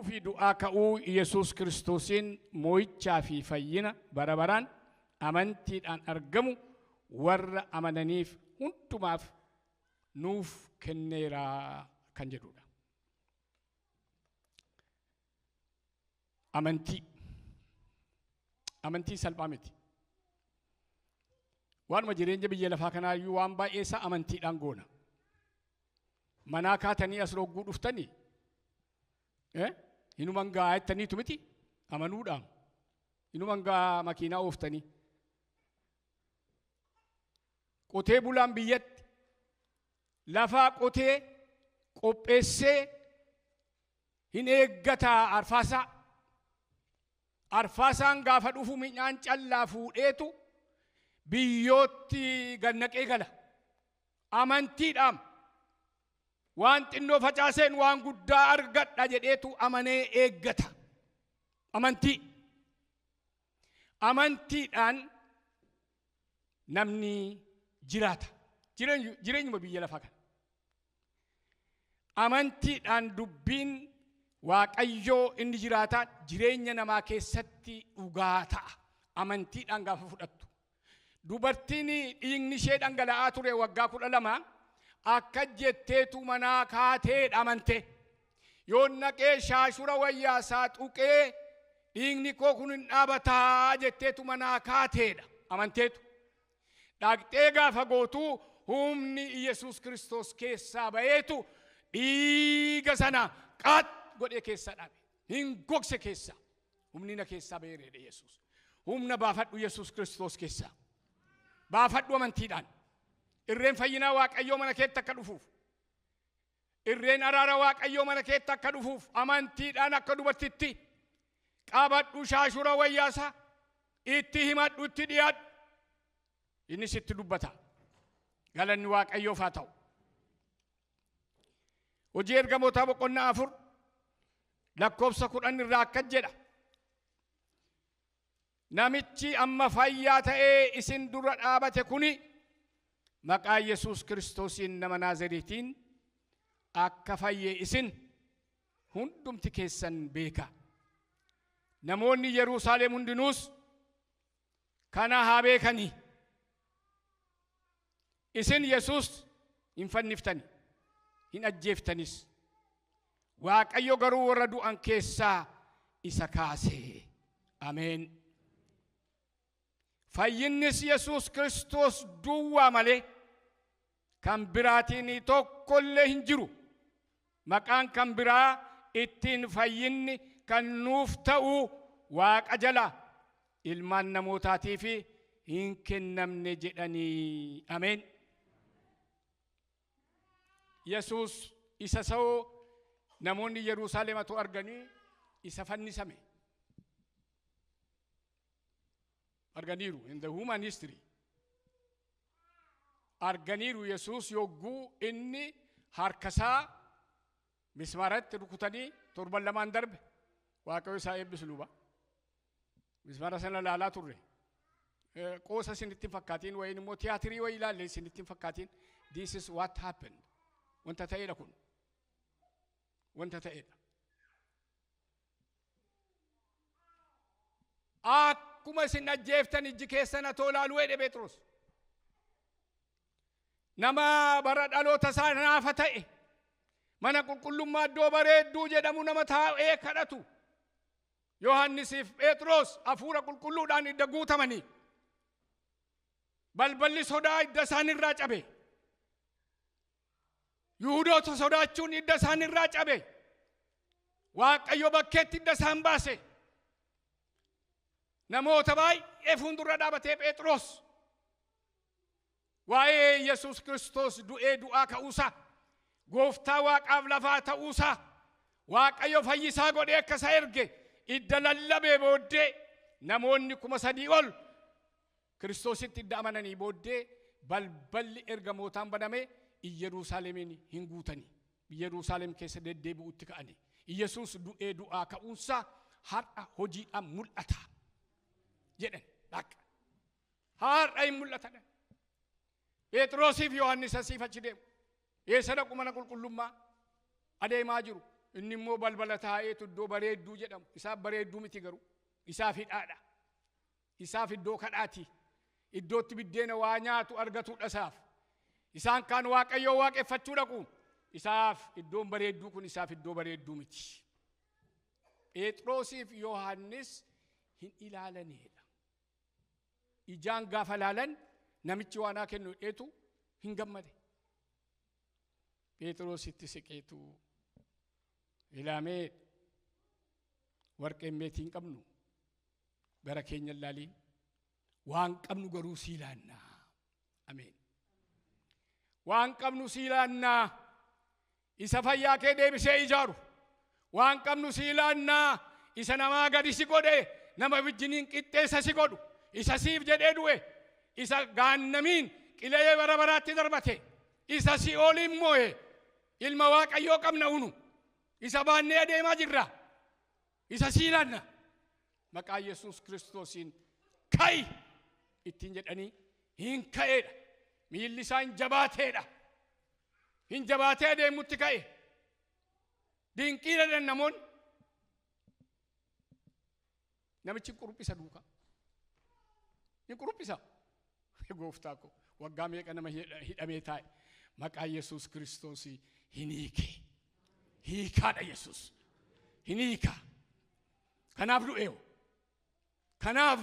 Du'uu fi du'aa ka'uu Yesuus Kiristoosiin moo'ichaa fi fayyina bara baraan amantiidhaan argamu warra amananiif hundumaaf nuuf kenneera kan jedhudha. Amantii. Amantii salphaa miti. Waanuma jireenya biyya lafaa kanaayyuu waan baay'ee isaa amantiidhaan goona. Manaa kaatanii as rogguu dhuftanii hinuman gahaa jettaniitu miti amanuudhaan hinuman gahaa makiinaa ooftanii. Qotee bulaan biyyatti lafaa qotee qopheessee hin eeggataa arfaasaa. Arfaasaan gaafa dhufu midhaan callaa fuudheetu biyyootti gannaqee gala. Amantiidhaan waan xinnoo facaaseen waan guddaa argadha jedheetu amanee eeggata. Amantii. Amantiidhaan namni jiraata. Jireenyuma biyya lafaa kana. Amantiidhaan dubbiin Waaqayyoo inni jiraataa jireenya namaa keessatti dhugaa ta'a. Amantiidhaan gaafa fudhattu. Dubartiin dhiigni ishee dhangala'aa ture waggaa 12 akka jetteetu manaa kaatee amante. Yoo naqee shaashura wayyaa isaa tuqee dhiigni koo kun hin dhaabataa jetteetu manaa kaateedha amanteetu. Dhaqxee gaafa gootuu humni Yesuus Kiristoos keessaa ba'eetu dhiiga sana qaat godhee keessaa dhaabe. Hin gogse keessaa. Humni na keessaa ba'eeredha Yesuus. Humna baafadhu Yesuus Kiristoos keessaa. Baafadhu amantiidhaan. Irreen fayyinaa Waaqayyoo mana keetti akka dhufuuf. Irreen araara Waaqayyoo mana keetti akka dhufuuf amantiidhaan akka dubartitti qabadhu shaashura wayyaasaa itti himadhu itti dhiyaadhu. Innis itti dubbata. Galanni Waaqayyoof haa ta'u. Hojii ergamootaa boqonnaa 4 lakkoofsa 10 irraa akkas jedha. Namichi amma fayyaa ta'ee isin dura dhaabate kuni maqaa Yesuus Kiristoosiin nama Naazreetiin akka fayye isin hundumti keessan beeka. Namoonni Yerusaalem hundinuus kana haa beekanii. Isin Yesuus hin fanniftani, hin ajjeeftanis. Waaqayyo garuu warra du'an keessaa isa kaase. Ameen. Fayyinnis Yesuus Kiristoos duwwaa malee kan biraatiin tokkollee hin jiru. Maqaan kan biraa ittiin fayyinni kan nuuf ta'u Waaqa jala ilmaan namootaatiif hin kennamne jedhanii. Ameen. Yesuus isa sa'oo namoonni Yerusaalematu arganii isa fannisame. Arganiiru in the human history. Arganiiru Yesuus yogguu inni harkasaa mismaaratti rukutanii torban lamaan darbe Waaqayyo isaa eebbisu luba. Mismaara sana ilaalaa turre. Qoosa isinitti hin fakkaatiin wayiin immoo tiyaatirii wayii ilaalle isinitti hin fakkaatiin. This is what happened. Wanta ta'edha kun. Wanta ta'edha. Akkuma isin ajjeeftan ijji keessan atoo ilaaluu jedhe Phexros. Nama bara dhaloota isaa naafa ta'e mana qulqullummaa iddoo bareedduu jedhamu nama taa'ee kadhatu. Yohannisiif Phexros hafuura qulqulluudhaan idda guutamanii balballi sodaa idda isaanirraa cabe. Yihudoota sodaachuun idda isaanirraa cabe. Waaqayyo bakkeetti idda isaan baase. Namoota baay'ee fuuldura dhaabatee Phexros waa'ee Yesuus Kiristoos du'ee du'aa ka'uusaa gooftaa waaqaaf lafaa ta'uusaa Waaqayyo fayyisaa godhee akka isa erge idda lallabee booddee namoonni 3000 ol Kiristoositti idda amananii booddee balballi ergamootaan banamee Yerusaalemiin hin guutanii. Yerusaalem keessa deddeebi'utti ka'anii. Yesuus du'ee du'aa ka'uunsaa har'a hojiidhaan mul'ata jedhan. Dhaqa. Har'a hin mul'ata. Phexrosiif Yohaannis asiif achi deemu. Eessa dhaqu mana qulqullummaa adeemaa jiru. Inni immoo balbala taa'eetu iddoo bareedduu jedhamu. Isaaf bareedduu miti garuu. Isaaf hidhaadha. Isaaf iddoo kadhaati. Iddootti biddeena waa nyaatu argatudha isaaf. Isaan kaan Waaqayyoo waaqeffachuu dhaqu. Isaaf iddoon bareedduu kun isaaf iddoo bareedduu miti. Phexrosiif Yohaannis hin ilaalanidha. Ijaan gaafa ilaalan namichi waan haa kennu dheetu hin gammade. Phexrositti siqeetu ilaamee warqeen meetii hin qabnu gara keenya ilaaliin waan qabnu garuu sii laannaa. Ameen. Waan qabnu sii laannaa. Isa fayyaa kee deebisee ijaaru. Waan qabnu sii laannaa. Isa namaa gadi si godhe nama wajjiniin qixxeessa si godhu. Isa siif jedhee du'e. Isa gaannamiin qilee bara baraatti darbate. Isa si'ooliin moo'e. Ilma Waaqayyoo qabna unu. Isa baannee adeemaa jirra. Isa sii laanna. Maqaa Yesuus Kiristoosiin ka'i ittiin jedhanii hin ka'eedha. Miilli isaa hin jabaateedha. Hin jabaatee adeemutti ka'e. Dinqiidha jedhan namoonni. Namichi quruphisa duukaa. Hin quruphisa. Gooftaa koo waggaa meeqa nama hidhamee taa'e. Maqaa Yesuus Kiristoosii hin hiike. Hiikaadha Yesuus. Hin hiika. Kanaaf du'eewo. Kanaaf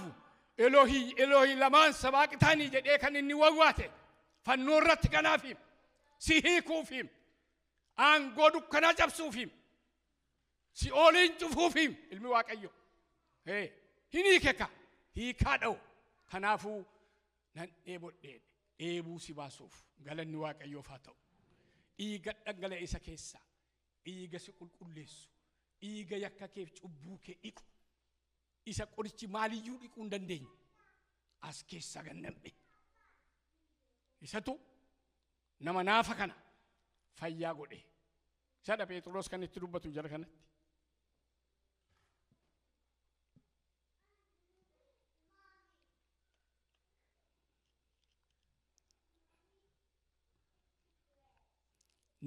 Elohii Elohii lamaan sabaaqitaanii jedhee kan inni wawwaate fannoo irratti kanaaf him. Si hiikuuf him. Aangoo dukkanaa cabsuuf him. Si ooliin cufuuf him ilmi Waaqayyo. Hin hiike ka. Hiikaa dha'u. Kanaafuu nan dheebodhee dheebuu si baasuuf galanni Waaqayyoof haa ta'u. Dhiiga dhangala'e isa keessaa. Dhiiga si qulqulleessu. Dhiiga yakka keef cubbuu kee dhiqu. Isa qorichi maaliyyuu dhiquu hin dandeenye. As keessaa gannamne. Isatu nama naafa kana fayyaa godhe. Isadha Phexros kan itti dubbatu jara kanatti.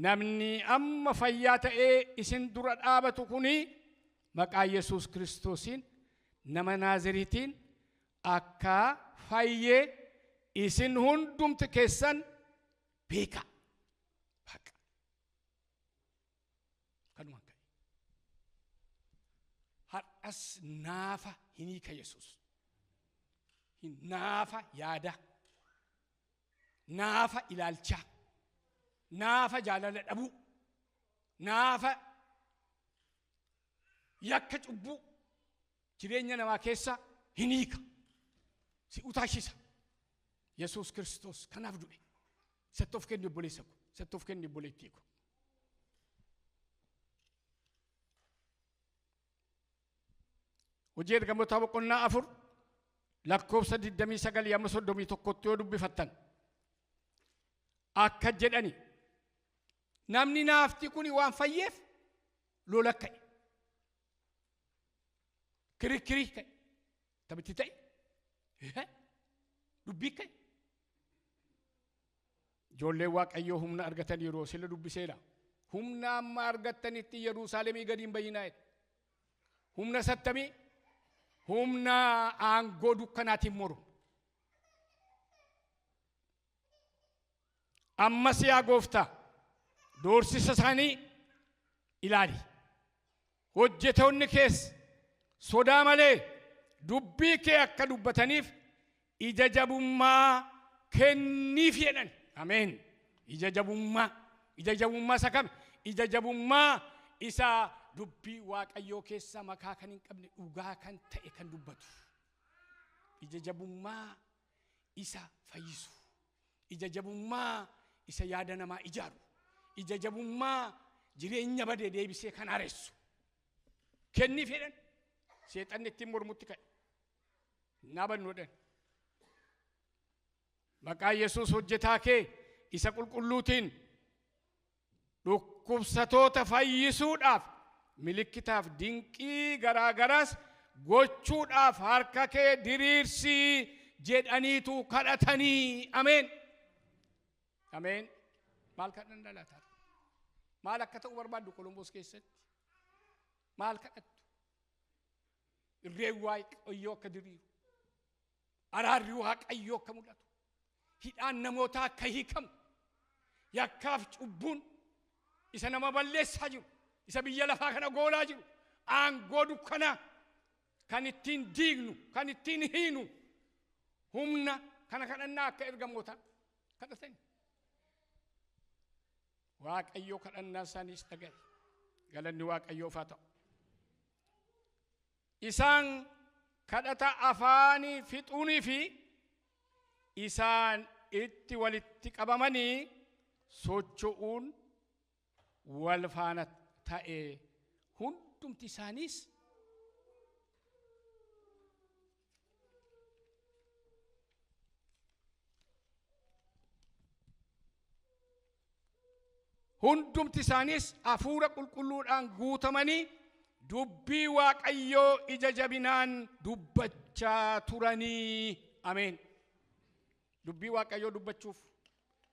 Namni amma fayyaa ta'ee isin dura dhaabatu kuni maqaa Yesuus Kiristoosiin nama Naaziriitiin akka fayyee isin hundumti keessan beeka. Haqa. Kanumaan ka'e. Har'as naafa hin hiika Yesuus. Hin naafa yaada. Naafa ilaalchaa. Naafa jaalala dhabuu. Naafa yakka cubbuu jireenya namaa keessa hin hiika. Si utaashisa. Yesuus Kiristoos kanaaf du'e. Isatti of kenni obboleessa ko. Isatti of kenni obboleettii ko. Hojii ergamootaa boqonnaa 4 lakkoofsa 29 amma 31 yoo dubbifattan akka jedhani namni naafti kuni waan fayyeef lola ka'e. Kirikkirii ka'e. Taphatti ta'e. Dubbii ka'e. Ijoolleen Waaqayyoo humna argatan yeroo sila dubbiseera. Humna amma argattanitti Yerusaalemii gadi hin bayyinaa jedhe. Humna sattamii humna aangoo dukkanaatiin moru. Ammas yaa gooftaa doorsisa isaanii ilaali. Hojjetoonni kees sodaa malee dubbii kee akka dubbataniif ija jabummaa kenniif jedhan. Ameen. Ija jabummaa. Ija jabummaa isa kami? Ija jabummaa isa dubbii Waaqayyoo keessa makaa kan hin qabne dhugaa kan ta'e kan dubbatu. Ija jabummaa isa fayyisu. Ija jabummaa isa yaada namaa ijaaru. Ija jabummaa jireenya badee deebisee kan haaressu. Kenniif jedhan. Seexanni ittiin mormutti ka'e. Naabannu jedhan. Maqaa Yesuus hojjetaa kee isa qulqulluutiin dhukkubsatoota fayyisuudhaaf milikkitaaf dinqii garaa garaas gochuudhaaf harka kee diriirsii jedhaniitu kadhatanii. Ameen. Ameen. Maal kadhan dhalataa? Maal akka ta'u barbaaddu Kolomboos keessatti? Maal kadhattu? Irreen Waaqayyoo akka diriiru, araarri Waaqayyoo akka mul'atu, hidhaan namootaa akka hiikamu, yakkaaf cubbuun isa nama balleessaa jiru, isa biyya lafaa kana goolaa jiru, aangoo dukkanaa kan ittiin diignu, kan ittiin hiinu, humna kana kadhannaa akka ergamoota kadhatan. Waaqayyoo kadhannaa isaaniis dhaga'e. Galanni Waaqayyoof haa ta'u. Isaan kadhata afaanii fixuunii fi isaan itti walitti qabamanii socho'uun wal faana ta'e hundumti isaaniis hafuura qulqulluudhaan guutamanii dubbii Waaqayyoo ija jabinaan dubbachaa turanii. Ameen. Dubbii Waaqayyoo dubbachuuf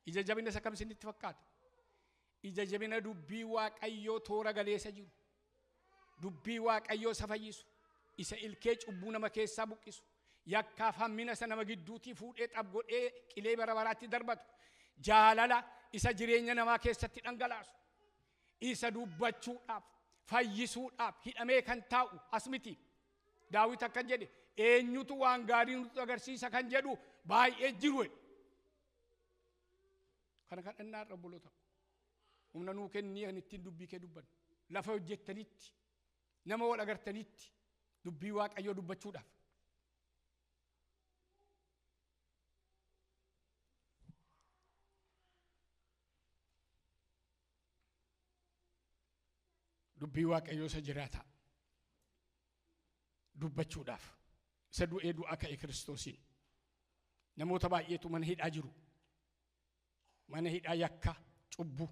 ija jabina isa kam isinitti fakkaata? Ija jabina dubbii Waaqayyoo toora galeessa jiru, dubbii Waaqayyoo isa fayyisu, isa ilkee cubbuu nama keessaa buqqisu, yakkaaf hammina isa nama gidduutii fuudhee xab godhee qilee bara baraatti darbatu, jaalala isa jireenya namaa keessatti dhangalaasu, isa dubbachuudhaaf, fayyisuudhaaf hidhamee kan taa'u as miti. Daawit akkan jedhe, eenyutu waan gaarii nutti agarsiisa kan jedhu baay'ee jiru. Kana kadhannaa irra obboloota ko, humna nuu kennii kan ittiin dubbii kee dubbannu, lafa hojjettanitti, nama wal agartanitti dubbii Waaqayyoo dubbachuudhaaf. Dubbii Waaqayyoo isa jiraataa dubbachuudhaaf, isa du'ee du'aa ka'e Kiristoosiin. Namoota baay'eetu mana hidhaa jiru. Mana hidhaa yakka cubbuu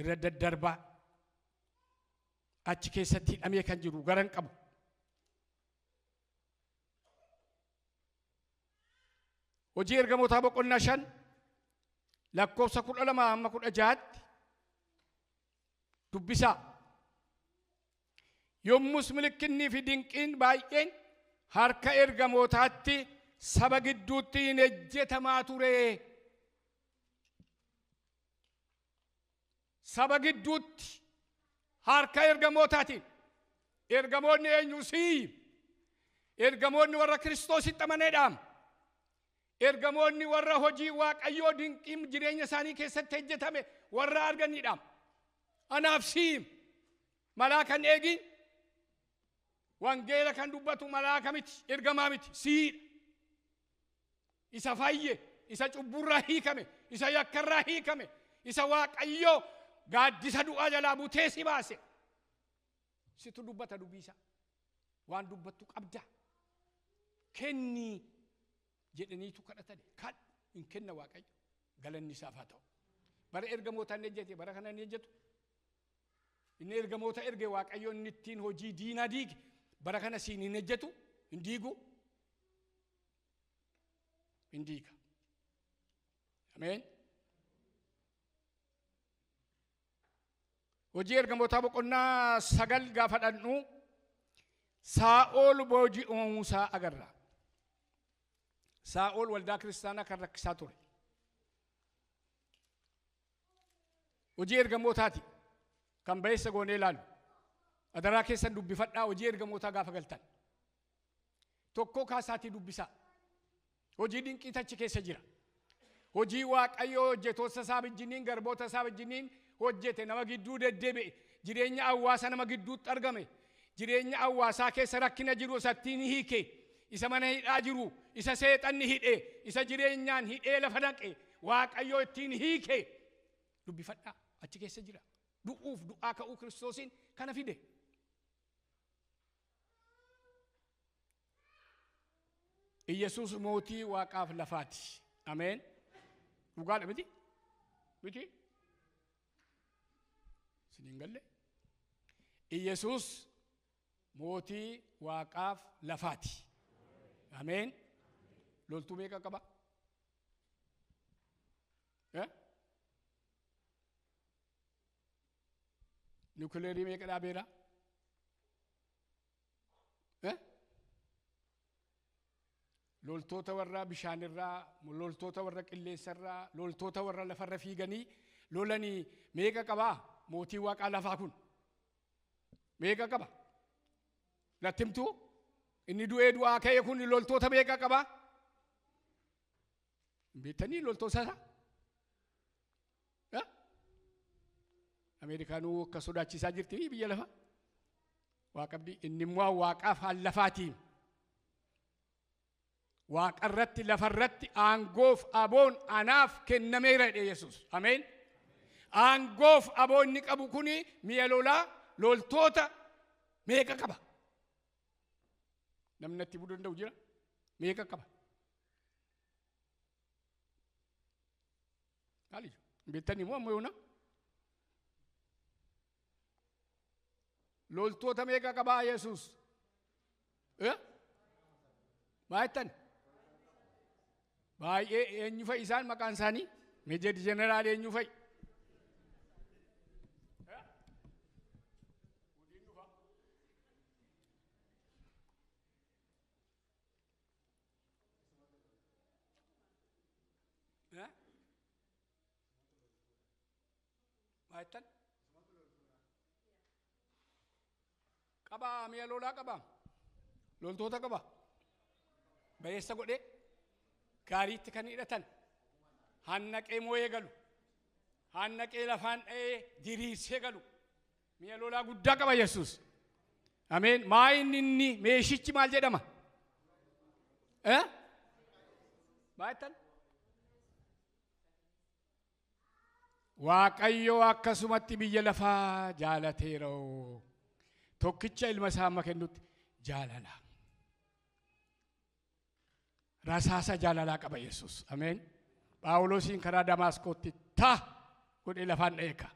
irra daddarbaa achi keessatti hidhamee kan jiru gara hin qabu. Hojii ergamootaa boqonnaa 5 lakkoofsa 12 hamma 16tti dubbisaa. Yommus milikinnii fi dinqiin baay'een harka ergamootaatti saba gidduutti hin ejjetamaa ture. Saba gidduutti harka ergamootaatiin. Ergamoonni eenyu sii? Ergamoonni warra Kiristoositti amaneedhaam. Ergamoonni warra hojii Waaqayyoo dinqiin jireenya isaanii keessatti hojjetame warra arganiidhaam. Anaaf sii malaa kan eegin, wangeela kan dubbatu malaaka miti, ergamaa miti, siidha. Isa fayye, isa cubburraa hiikame, isa yakkarraa hiikame, isa Waaqayyoo gaaddisa du'aa jalaa butee si baase. Situ dubbata dubbii isaa. Waan dubbattu qabda. Kennii jedhaniitu kadhatan. Kadhu hin kenna Waaqayyo. Galanni isaaf haa ta'u. Bara ergamoota inni ejjete, bara kana inni ejjetu. Inni ergamoota erge Waaqayyo inni ittiin hojii diinaa diige. Bara kana siin hin ejjetu, hin diigu. Hin diiga. Ameen. Hojii ergamootaa boqonnaa 9 gaafa dhannu Saa'ol booji'amuusaa agarra. Saa'ol waldaa kiristaanaa kan rakkisaa ture. Hojii ergamootaati kan ba'eessa goonee ilaalu. Adaraa keessan dubbifadhaa hojii ergamootaa gaafa galtan. Tokkoo kaasaatii dubbisaa. Hojii dinqii achi keessa jira. Hojii Waaqayyoo hojjetoota isaa wajjiniin, garboota isaa wajjiniin hojjete, nama gidduu deddeebi'e, jireenya hawaasa nama gidduutti argame, jireenya hawaasaa keessa rakkina jiru isattiin hiike, isa mana hidhaa jiru, isa seexanni hidhe, isa jireenyaan hidhee lafa naqe, Waaqayyoo ittiin hiike. Dubbifadhaa achi keessa jira. Du'uuf du'aa ka'uu Kiristoosiin kana fide. Iyyasuus mootii Waaqaaf lafaati. Ameen. Dhugaadha miti? Miti? Isiniin galle? Iyyasuus mootii Waaqaaf lafaati. Ameen. Loltuu meeqa qaba? Nukileerii meeqa dhaabeera? Loltoota warra bishaanirraa, loltoota warra qilleensarraa, loltoota warra lafarra fiiganii lolanii meeqa qabaa mootii waaqaa lafaa kun? Meeqa qaba? Natti himtuu? Inni du'ee du'aa ka'e kun loltoota meeqa qabaa? Beektanii loltoota isaa? Ameerikaanuu akka sodaachisaa jirti biyya lafa. Waaqabdi inni immoo waaqaaf lafaatiin. Waaqarratti lafarratti aangoof aboon anaaf kennameera jedhe Yesuus. Ameen. Aangoof aboo inni qabu kuni mi'a lolaa loltoota meeqa qaba? Namni natti himuu danda'u jira? Meeqa qaba? Maali? Beektanii moo amma yoona? Loltoota meeqa qabaa Yesuus? Maa jettan? Baay'ee eenyu fa'i isaan maqaan isaanii? Meejar Jeneraal eenyu fa'i? Maa jettan? Qabaa mi'a lolaa qabaa? Loltoota qabaa? Bayeessa godhee gaariitti kan hidhatan hannaqee moo'ee galu, hannaqee lafaan dha'ee diriirsee galu, mi'a lolaa guddaa qaba Yesuus. Ameen. Maa inni inni meeshichi maal jedhama? Maa jettan? Waaqayyo akkasumatti biyya lafaa jaalateera. Tokkicha ilma isaa amma kennutti jaalala. Rasaasa jaalalaa qaba Yesuus. Ameen. Phaawulosiin karaa Damaasqootti taa godhee lafaan dha'eeka.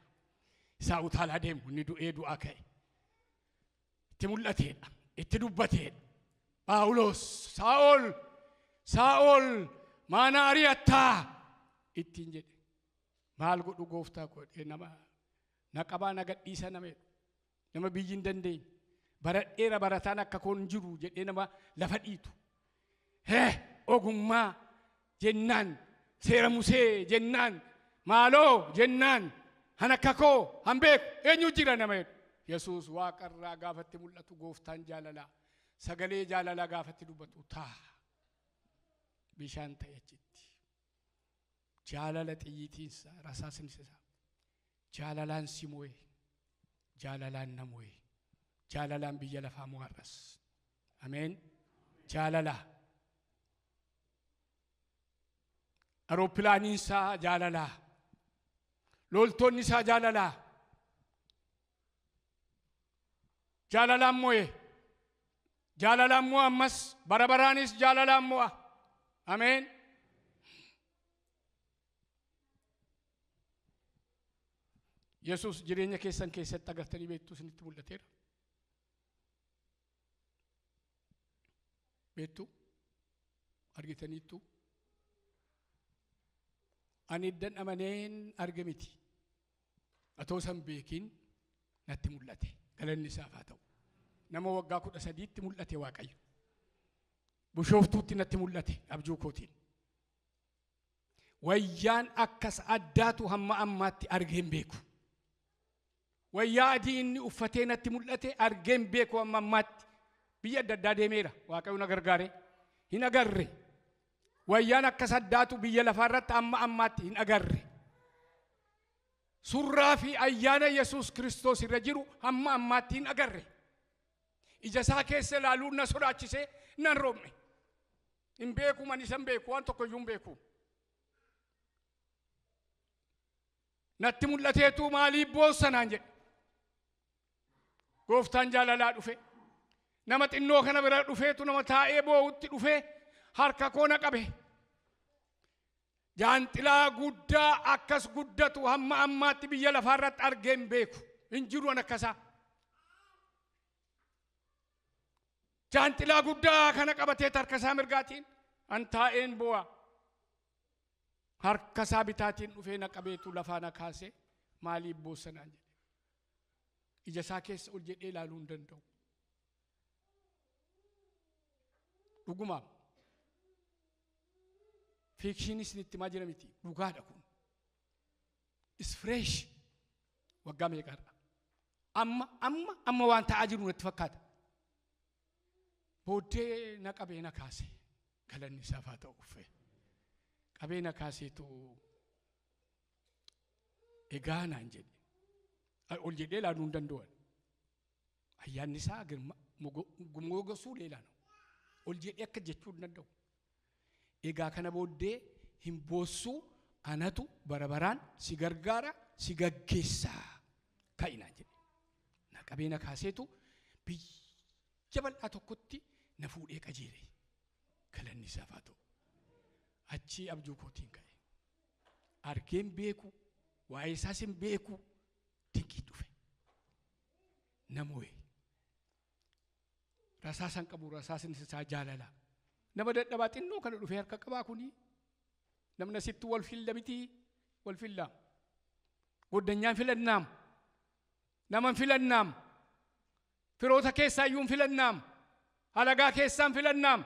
Isaa utaalaa deemu inni du'ee du'aa ka'e. Itti mul'ateedha. Itti dubbateedha. Phaawulos Saa'ol Saa'ol maana ari'attaa ittiin jedhe. Maal godhu gooftaa godhee nama na qabaa na gadhiisa nama jedhu. Nama biyyi hin dandeenye. Baradheera barataan akka koon jiru jedhee nama lafa dhiitu. Hee ogummaa jennaan seera Musee jennaan maaloo jennaan han akka koo han beeku eenyu jira nama jedhu. Yesuus waaqarraa gaafatti mul'atu gooftaan jaalalaa sagalee jaalalaa gaafatti dubbatu taa bishaan ta'e achitti. Jaalala xiyyiitiinsa rasaasni isaa jaalalaan si moo'e, jaalalaan na moo'e, jaalalaan biyya lafaa mo'arras. Ameen. Jaalala. Aeropilaaniin isaa jaalalaa. Loltoonni isaa jaalalaa. Jaalalaan moo'e. Jaalalaan mo'a ammas bara baraanis jaalalaan mo'a. Ameen. Yesuus jireenya keessan keessatti agartanii beektu isinitti mul'ateera. Beektu? Argitaniittu? Ani iddan amaneen arge miti. Atoo san beekin natti mul'ate. Galanni isaaf haa ta'u. Nama waggaa 13tti mul'ate Waaqayyo. Bishooftuutti natti mul'ate abjuu kootiin. Wayyaan akkas addaatu hamma ammaatti argee hin beeku. Wayyaa adii inni uffatee natti mul'ate argee hin beeku hamma ammaatti. Biyya adda addaa deemeera. Waaqayyo na gargaare. Hin agarre. Wayyaan akkas addaatu biyya lafaarratti amma ammaatti hin agarre. Surraa fi ayyaana Yesuus Kiristoos irra jiru hamma ammaatti hin agarre. Ija isaa keessa ilaaluun na sodaachisee nan roobne. Hin beeku man isa hin beeku waan tokko iyyuu hin beeku. Natti mul'ateetu maaliif boossa naan jedhe. Gooftaan jaalalaa dhufe. Nama xinnoo kana bira dhufeetu nama taa'ee boo'utti dhufee harka koo na qabe. Jaanxilaa guddaa akkas guddatu hamma ammaatti biyya lafaarratti argee hin beeku. Hin jiru an akkasaa. Jaanxilaa guddaa kana qabatee harka isaa mirgaatiin an taa'een boo'a. Harka isaa bitaatiin dhufee na qabeetu lafaa na kaasee maaliif boossa naan jedhe. Ija isaa keessa ol jedhee ilaaluu hin danda'u. Dhugumaam. Fiikshinii isinitti himaa jira miti. Dhugaadha kun. Is fresh. Waggaa meeqarra. Amma amma amma waan ta'aa jiru natti fakkaata. Booddee na qabee na kaase. Galanni isaaf haa ta'u uffee. Qabee na kaaseetu egaa naan jedhe. Ol jedhee ilaaluu hin danda'an. Ayyaanni isaa girma mogasuu leelaanu. Ol jedhee akka jechuu hin danda'u. Egaa kana booddee hin boossuu anatu bara baraan si gargaara si gaggeessaa ka'i naan jedhe. Na qabee na kaaseetu biyya bal'aa tokkotti na fuudhee qajeele. Galanni isaaf haa ta'u. Achii abjuu kootiin ka'e. Argeen beeku, waa'ee isaas hin beeku, dinqii dhufe. Na mo'e. Rasaasan qabu, rasaasni isaa jaalala. Nama dadhabaa xinnoo kana dhufee harka qabaa kuni. Namni asitti wal filla miti, wal filla. Goddanyaan filannaam. Nama hin filannaam. Firoota keessaa iyyuu hin filannaam. Halagaa keessaa hin filannaam.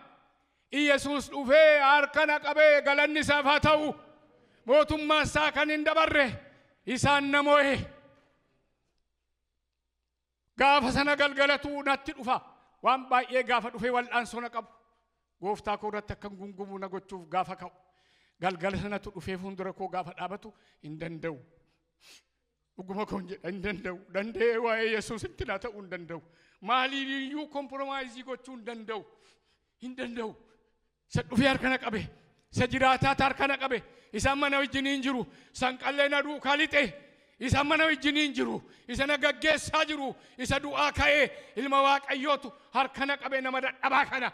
Iyesuus dhufee harka na qabee galanni isaaf haa ta'u. Mootummaa isaa kan hin dabarre isaan na mo'e. Gaafa sana galgalatu natti dhufa. Waan baay'ee gaafa dhufee wal'aansoo na qabu. Gooftaa koo irratti akkan gungumu na gochuuf gaafa ka'u. Galgala sanatu dhufee fuuldura koo gaafa dhaabatu hin danda'u. Dhuguma koon jedha hin danda'u. Danda'ee waa'ee Yesuus itti naa ta'uu hin danda'u. Maaliiyyuu kompromaayiizii gochuu hin danda'u. Hin danda'u. Isa dhufee harka na qabe. Isa jiraataatu harka na qabe. Isa amma na wajjiniin jiru. Sanqallee na duukaa lixe. Isa amma na wajjiniin jiru. Isa na gaggeessaa jiru. Isa du'aa ka'ee ilma Waaqayyootu harka na qabe nama dadhabaa kana.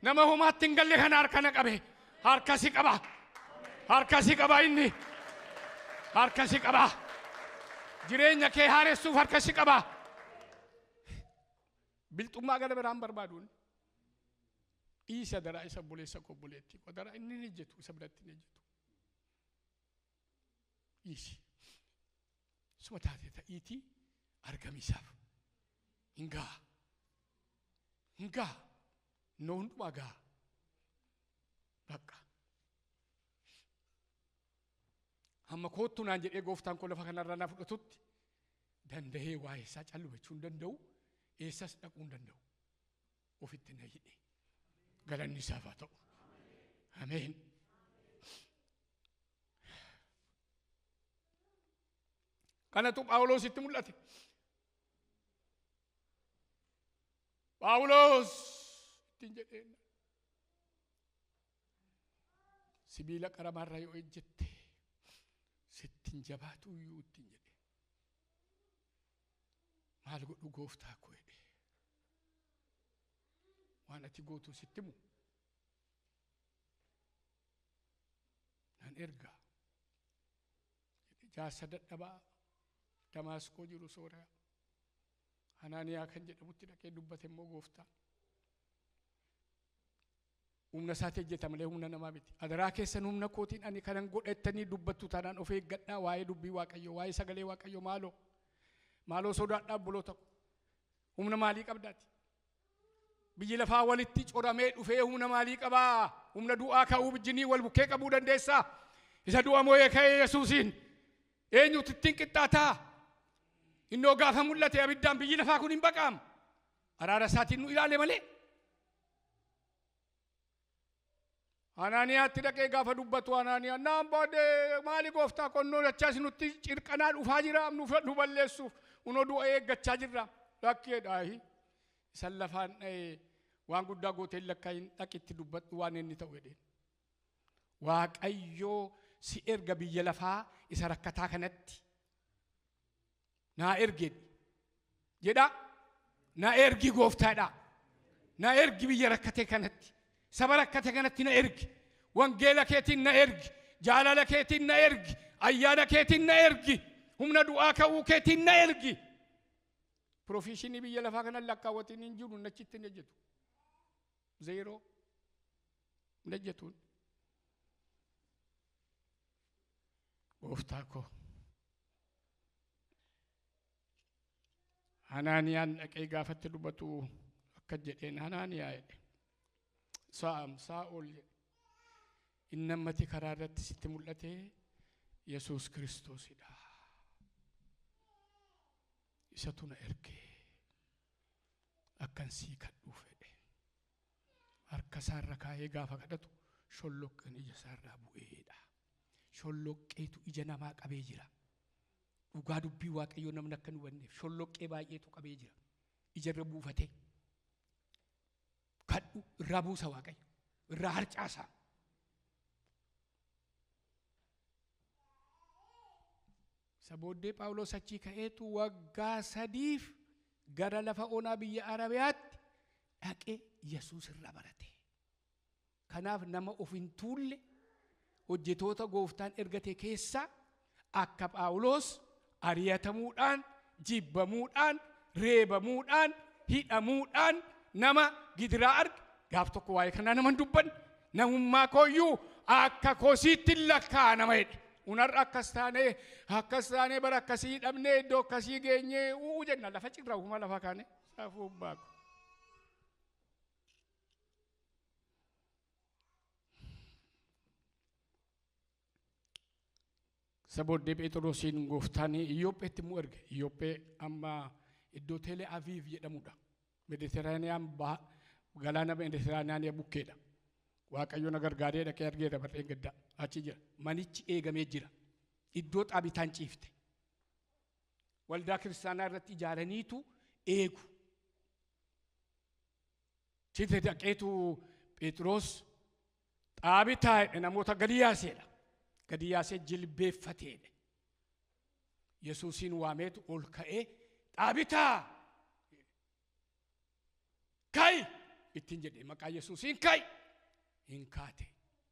Nama homaatti hin galle kana harka na qabe. Harka si qaba. Harka si qaba inni. Harka si qaba. Jireenya kee haaressuuf harka si qaba. Bilxummaa gara biraan barbaaduun dhiisa daraa isa obboleessa koo obboleettii koo daraa inni hin ejjetu isa biratti hin ejjetu. Dhiisi. Suma taate ta'iitii argamiisaaf. Hin ga'a. Hin ga'a. Innoo hundumaa ga'a. Bakka. Hamma koottu naan jedhee gooftaan koo lafa kanarraa na fudhatutti danda'ee waa'ee isaa callumachuu hin danda'u, eessas dhaquu hin danda'u. Ofitti na hidhe. Galanni isaaf haa ta'u. Ameen. Kanatu Phaawulositti mul'ate. Phaawulos ittiin jedheen. Sibiila qaramaarra yoo ejjette sittiin jabaatu iyyuu ittiin jedhe. Maal godhu gooftaa koo jedhe. Waan ati gootu sitti himu. Nan erga. Jaarsa dadhabaa Damaasqoo jiru Sooriyaa. Hanaaniyaa kan jedhamutti dhaqee dubbate immoo gooftaan. Humna isaati hojjeta malee humna namaa miti. Adaraa keessan humna kootiin ani kanan godhettanii dubbattu taanaan of eeggadhaa waa'ee dubbii Waaqayyoo, waa'ee sagalee Waaqayyoo maaloo. Maaloo sodaadhaa obboloota ko. Humna maalii qabdaati? Biyyi lafaa walitti coramee dhufee humna maalii qabaa? Humna du'aa ka'uu wajjinii wal bukkee qabuu dandeessaa? Isa du'a moo'ee ka'ee Yesuusiin eenyutu ittiin qixxaataa? Innoo gaafa mul'ate abiddaan biyyi lafaa kun hin baqaam. Araara isaatiin nu ilaale malee. Anaaniyaatti dhaqee gaafa dubbatu Anaaniyaan naan booddee maali gooftaa qonnoo dachaas nutti cirqanaa dhufaa jira nu balleessuuf unoo du'a eeggachaa jirra lakkeedhaahi isan lafaan dha'ee waan guddaa gootee lakkaa'in dhaqitti dubbadhu waan inni ta'u jedheen. Waaqayyoo si erga biyya lafaa isa rakkataa kanatti naa erge jedha na ergi gooftaadha na ergi biyya rakkate kanatti saba rakkate kanatti na ergi wangeela keetiin na ergi jaalala keetiin na ergi ayyaana keetiin na ergi humna du'aa ka'uu keetiin na ergi. Profeshinii biyya lafaa kana lakkaawwatiin hin jiru nachitti hin ejjetu. Zeeroo hin ejjetuun. Gooftaa koo. Hanaaniyaan dhaqee gaafatti dubbatu akka jedheen Hanaaniyaa jedhe. Saa'am Saa'ol jedhe. Inni ammati karaa irratti sitti mul'ate Yesuus Kiristoosidha. Isatu na erge akkan sii kadhuu fedhe. Harka isaarra kaa'ee gaafa kadhatu sholloqqeen ija isaarraa bu'eedha. Sholloqqeetu ija namaa qabee jira. Dhugaa dubbii Waaqayyoo namni akka hin hubanneef sholloqqee baay'eetu qabee jira. Ijarra buufatee. Kadhu irraa buusa Waaqayyo. Irraa harcaasa. Isa booddee Phaawulos achii ka'eetu waggaa 3 gara lafa onaa biyya Arabiyaatti dhaqee Yesuus irraa barate. Kanaaf nama of hin tuulle hojjetoota gooftaan ergate keessaa akka Phaawulos ari'atamuudhaan, jibbamuudhaan, reebamuudhaan, hidhamuudhaan nama gidiraa arge. Gaaf tokko waa'ee kanaa nama hin dubbanne. Namummaa kooyyuu akka kosiitti hin lakkaa'a nama jedhe. Unarra akkas taanee, akkas taanee bara akkasii hidhamnee iddoo akkasii geenyee uu jenna lafa cirra ofuma lafa kaane safuu baako. Isa booddee Phexrosiin gooftaan Iyyoopheetti immoo erge. Iyyoophee amma iddoo Tele Aviv jedhamudha. Mediteraaniyaan galaana Mediteraaniyaa bukkeedha. Waaqayyo na gargaaree dhaqee argeera barreen gaddaa achi jira. Manichi eegamee jira. Iddoo xaabitaan ciifte. Waldaa kiristaanaa irratti ijaaraniitu eegu. Chite dhaqeetu Phexros xaabitaa jedhe namoota gadi yaaseedha. Gadi yaasee jilbeeffateedha. Yesuusiin waameetu ol ka'ee xaabitaa ka'i ittiin jedhe maqaa Yesuusiin ka'i. Hin kaate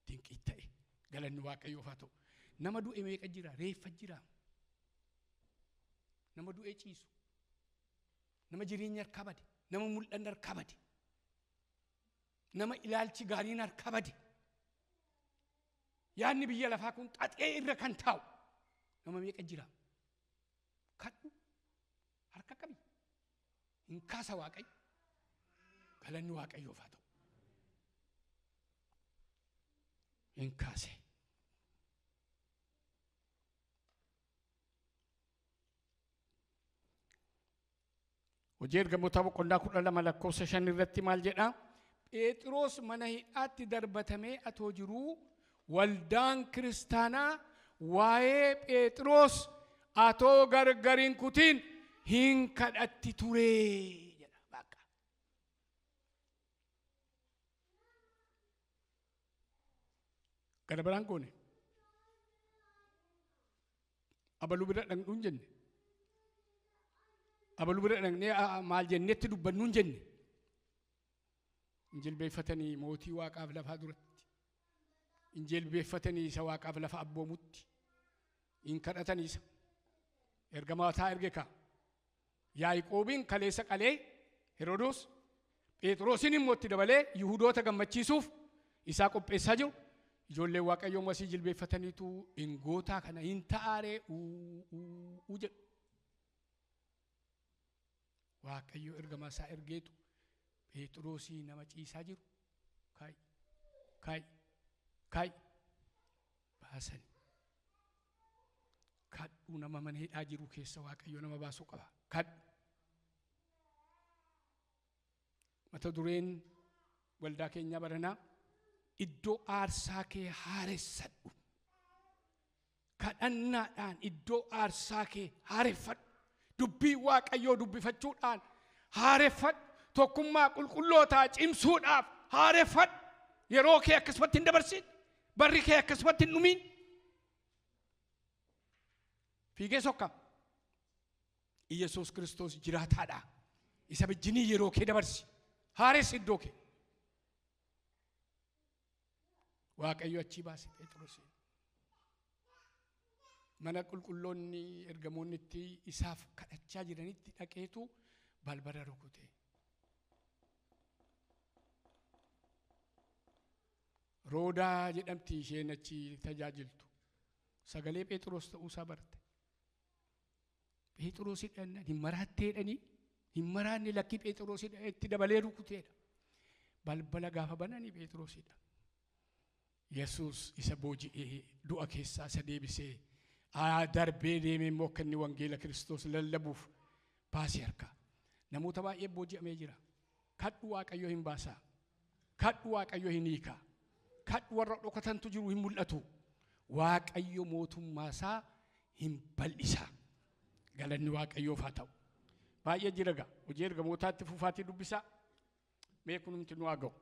dinqii ta'e galanni Waaqayyoof haa ta'u. Nama du'e meeqa jira? Reeffa jira. Nama du'e ciisu. Nama jireenya harkaa bade. Nama mul'anni harkaa bade. Nama ilaalchi gaariin harkaa bade. Yaadni biyya lafaa kun xaxee irra kan taa'u. Nama meeqa jira? Kadhu harka qabi. Hin kaasa Waaqayyo. Galanni Waaqayyoof haa ta'u. Hin kaase. Hojii ergamoota boqonnaa 12 lakkoofsa 5 irratti maal jedhaa? Phexros mana hidhaatti darbatamee atoo jiruu waldaan kiristaanaa waa'ee Phexros atoo gargar hin kutiin hin kadhatti ture jedha. Bakka. Gara biraan goone. Abaluu bira dhaqnuun jenne. Abaluu bira dhaqnee maal jennetti dubbannuun jenne. Hin jilbeeffatanii mootii waaqaaf lafaa duratti. Hin jilbeeffatanii isa waaqaaf lafa abboomutti. Hin kadhatanii isa. Ergamootaa erge kaa. Yaaqoobiin kaleessa qalee Herodoos Phexrosin immoo itti dabalee Yihudoota gammachiisuuf isaa qopheessaa jiru. Ijoolleen Waaqayyoo masii jilbeeffataniitu hin gootaa kana hin ta'aaree uu jedhu. Waaqayyo ergamaa isaa ergeetu Phexrosii nama ciisaa jiru ka'i ka'i ka'i baasani. Kadhu nama mana hidhaa jiru keessa Waaqayyo nama baasuu qaba. Kadhu. Mata dureen waldaa keenyaa baranaa iddoo aarsaa kee haaressadhu. Kadhannaadhaan iddoo aarsaa kee haareffadhu. Dubbii Waaqayyoo dubbifachuudhaan haareffadhu. Tokkummaa qulqullootaa cimsuudhaaf haareffadhu. Yeroo kee akkasumatti hin dabarsin. Barri kee akkasumatti hin dhumin. Fiigee sokka. Iyyasuus Kiristoos jiraataadha. Isa wajjinii yeroo kee dabarsi. Haaressi iddoo kee. Waaqayyo achii baase Phexrosiin. Mana qulqulloonni ergamoonni itti isaaf kadhachaa jiranitti dhaqeetu balbala rukute. Roodaa jedhamti isheen achi tajaajiltu. Sagalee Phexros ta'uusaa barte. Phexrosidha hin maraattee jedhanii hin maraanne lakkii Phexrosidha itti dabalee rukuteedha. Balbala gaafa bananii Phexrosidha. Yesuus isa booji'ee du'a keessaa isa deebisee darbee deemee immoo akka inni wangeela Kiristoos lallabuuf baasee harka. Namoota baay'ee booji'amee jira. Kadhu Waaqayyo hin baasaa. Kadhu Waaqayyo hin hiikaa. Kadhu warra dhokatantu jiru hin mul'atu. Waaqayyo mootummaa isaa hin bal'isaa. Galanni Waaqayyoof haa ta'u. Baay'ee jira gaa. Hojii ergamootaatti fufaatii dubbisaa. Mee kunumti nu haa ga'u.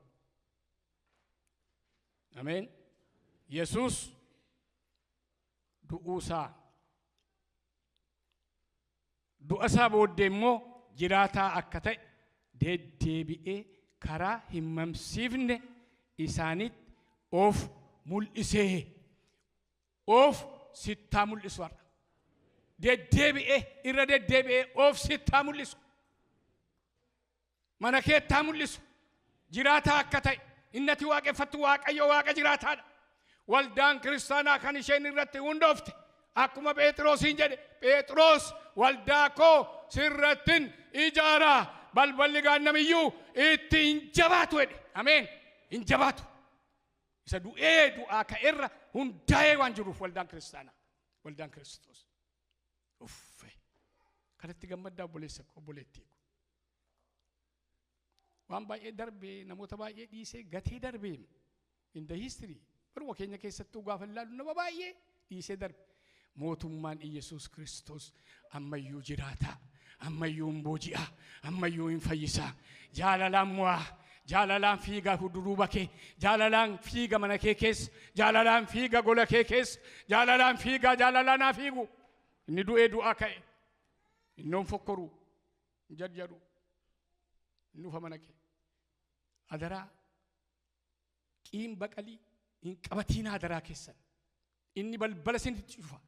Ameen. Yesuus du'uusaa du'a isaa booddee immoo jiraataa akka ta'e deddeebi'ee karaa hin mamsiifne isaanitti of mul'isee of sittaa mul'isu har'a. Deddeebi'ee irra deddeebi'ee of sittaa mul'isu. Mana keettaa mul'isu. Jiraataa akka ta'e innati waaqeffattu Waaqayyo Waaqa jiraataadha. Waldaan kiristaanaa kan isheen irratti hundoofte akkuma Phexrosiin jedhe Phexros waldaa koo sirrattin ijaaraa balballi gaannamiyyuu itti hin jabaatu jedhe. Ameen. Hin jabaatu. Isa du'ee du'aa ka'erra hundaa'ee waan jiruuf waldaan kiristaanaa. Waldaan Kiristoos. Uffe. Kanatti gammaddaa obboleessa koo obboleettii koo. Waan baay'ee darbee namoota baay'ee dhiisee gatee darbee in the history baruma keenya keessattuu gaafa ilaalu nama baay'ee dhiisee darbe. Mootummaan Iyyasuus Kiristoos ammayyuu jiraataa, ammayyuu hin booji'a, ammayyuu hin fayyisaa. Jaalalaan mo'aa, jaalalaan fiiga duduuba kee, jaalalaan fiiga mana kee keessa, jaalalaan fiiga gola kee keessa, jaalalaan fiiga jaalalaan haa fiigu. Inni du'ee du'aa ka'e. Inni hin fokkoru, hin jarjaru. Inni dhufa mana kee. Adaraa qiin baqalii hin qabatiin adaraa keessan. Inni balbala isinitti cufa.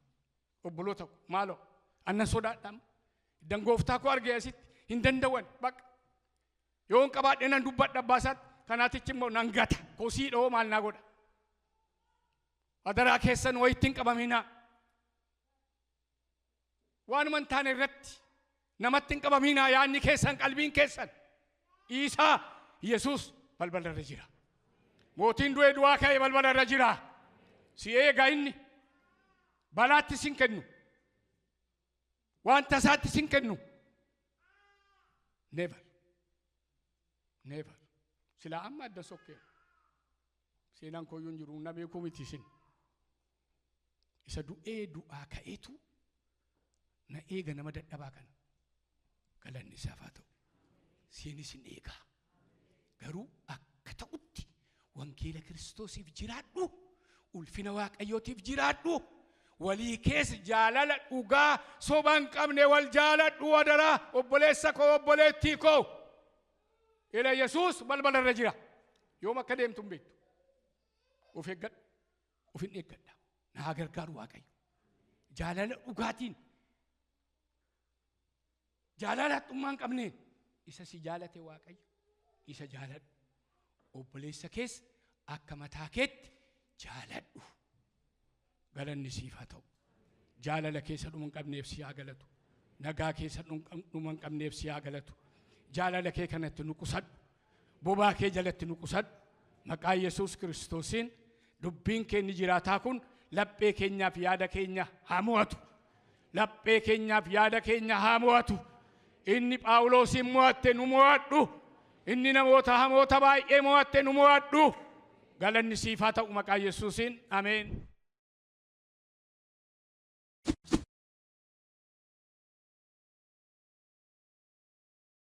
Obboloota ko maaloo annan sodaadhaam. Iddan gooftaa koo argee asitti hin danda'an baqa. Yoo hin qabaadhe nan dubbadha abbaa isaatti kanaatichi immoo nan gata. Kosii dhoo maal naa godha. Adaraa keessan wayitti hin qabaminaa. Waanuma hin taane irratti namatti hin qabaminaa yaadni keessan qalbiin keessan. Dhiisaa Yesuus balbala irra jira. Mootiin du'ee du'aa ka'e balbala irra jira. Si eega inni. Balaatti sin kennu. Waan tasaatti sin kennu. Never. Never. Silaa amma adda sokkee. Seenaan kooyyuu hin jiru na beekuu miti isin. Isa du'ee du'aa ka'eetu na eega nama dadhabaa kana. Galanni isaaf haa ta'u. Siinis hin eegaa. Garuu akka ta'utti wangeela Kiristoosiif jiraadhu. Ulfina Waaqayyootiif jiraadhu. Walii keessa jaalala dhugaa soba hin qabne wal jaaladhu adaraa obboleessa koo obboleettii koo. Ila Yesuus balbala irra jira. Yoom akka deemtu hin beektu. Of eeggadhu. Of hin eeggadha. Na haa gargaaru Waaqayyo. Jaalala dhugaatiin jaalala haxxummaa hin qabneen isa si jaalate Waaqayyo isa jaaladhu. Obboleessa keessa akka mataa keetti jaaladhu. Galanni siif haa ta'u. Jaalala keessa dhuma hin qabneef si haa galatu. Nagaa keessa dhuma hin qabneef si haa galatu. Jaalala kee kanatti nu qusadhu. Bobaa kee jalatti nu qusadhu. Maqaa Yesuus Kiristoosiin dubbiin keenya jiraataa kun laphee keenyaaf yaada keenya haa mo'atu. Laphee keenyaaf yaada keenya haa mo'atu. Inni Phaawulosin mo'atte nu mo'adhu. Inni namoota hamoota baay'ee mo'atte nu mo'adhu. Galanni siif haa ta'u maqaa Yesuusiin. Ameen.